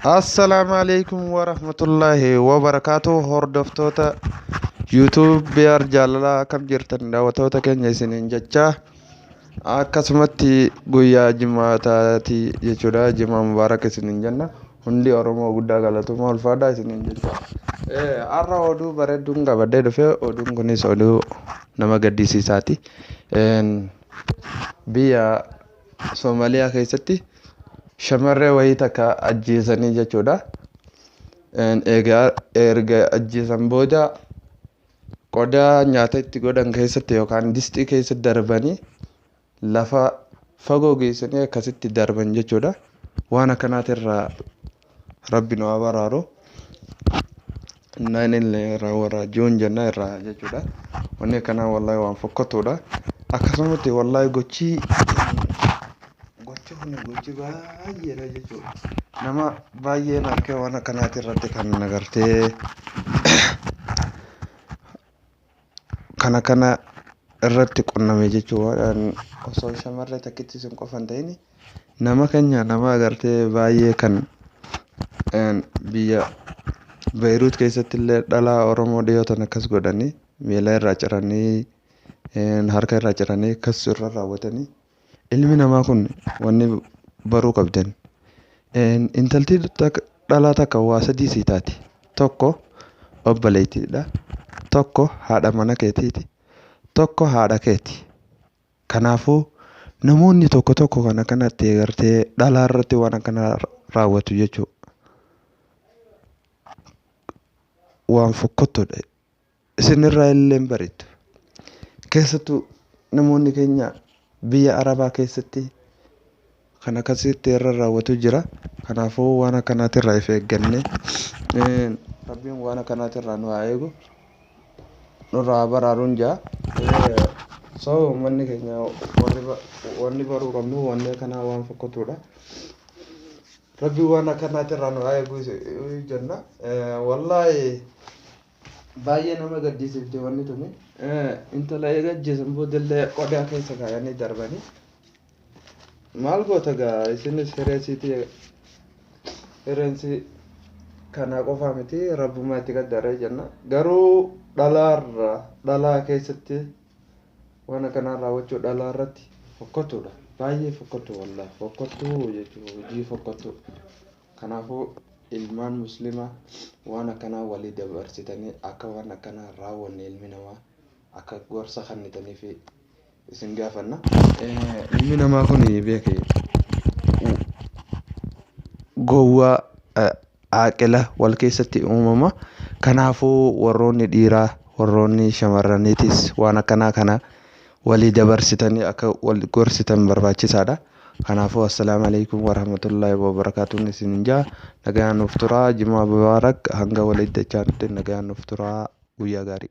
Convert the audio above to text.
Assalaamu alaikum warahmatullaahi wabarakaatu. Hordoftoota YouTube BR Jaalalaa, akkam jirtan daawwattoota keenya isiniin jecha, akkasumatti guyyaa jimaataati jechuudha. Jimaa mubaarak isiniin jenna. Hundi Oromoo guddaa galatoomaa, ulfaadhaa isiniin jecha. Har'a oduu bareedduun qabadhee dhufe. Oduun kunis oduu nama gaddisiisaati. Biyya Somaaliyaa keessatti shamarree wayii takka ajjeesanii jechuudha. Egaa erga ajjeesan booda qodaa nyaata itti godhan keessatti yookaan distii keessatti darbanii lafa fagoo geessanii akkasitti darban jechuudha. Waan akkanaatirraa Rabbi nu haa baraaru. Innaan illee irraa warra ji'uun jenna irraa jechuudha. Wanni akkanaa wallaahi waan fokkatuudha. Akkasumatti wallaahi gochi kun gochi baay'eedha jechuudha. Nama baay'een harkee waan akkanaati irratti kan agartee kana kana irratti qunname jechuudha. Osoo shamarree takkitti isin qofa hin ta'in, nama keenya nama agartee baay'ee kan biyya Beeyruut keessatti illee dhalaa Oromoo dhiyootan akkas godhanii, miila irraa ciranii, harka irraa ciranii, akkas irra raawwatanii. Ilmi namaa kun wanni baruu qabdan, intalti dhalaa takka waa sadii sii taati. Tokko obboleettiidha. Tokko haadha mana keetiiti. Tokko haadha keeti. Kanaafuu namoonni tokko tokko kan akkanatti agartee dhalaa irratti waan akkanaa raawwatu jechuudha. Waan fokkottuudha. Isinirraa illee hin bareeddu. Keessattuu namoonni keenya biyya Arabaa keessatti kan akkasitti irra raawwatu jira. Kanaafuu waan akkanaatirraa of eeggannee, Rabbiin waan akkanaatirraa nu haa eegu. Nurraa haa baraaruun jaa. So uummanni keenya wanni baruu qabnu, wanni akkanaa waan fokkatuudha. Rabbiin waan akkanaatirraa nu haa eegu jenna. Wallaahi baay'ee nama gaddisiifte wanni tuni. Intala eega ajjeesan boodallee qodaa keessa kaayanii darbanii. Maal goota gaa, isinis hireesiitii, hireensi kanaa qofaa miti, rabbuma itti qaddaree jenna. Garuu dhalaarra dhalaa keessatti waan akkanaa raawwachuu dhalaa irratti fokkatuudha. Baay'ee fokkatu, wallaahi fokkattuu jechuudha, hojii fokkattuu. Kanaafuu ilmaan muslimaa waan akkanaa walii dabarsitanii akka waan akkanaa raawwanne ilmi namaa akka gorsa kennitanii fi isin gaafanna. Ilmi namaa kun beeke gowwaa aaqila wal keessatti uumama. Kanaafuu warroonni dhiiraa, warroonni shamarraniitis waan akkanaa kana walii dabarsitanii akka wal gorsitan barbaachisaadha. Kanaafuu assalaamu alaikum warahmatullaahi wabarakaatuun isin jaa. Nagaan nuuf turaa. Jimaa mubaarak. Hanga walitti dachaanitti nagaan nuuf turaa. Guyyaa gaarii.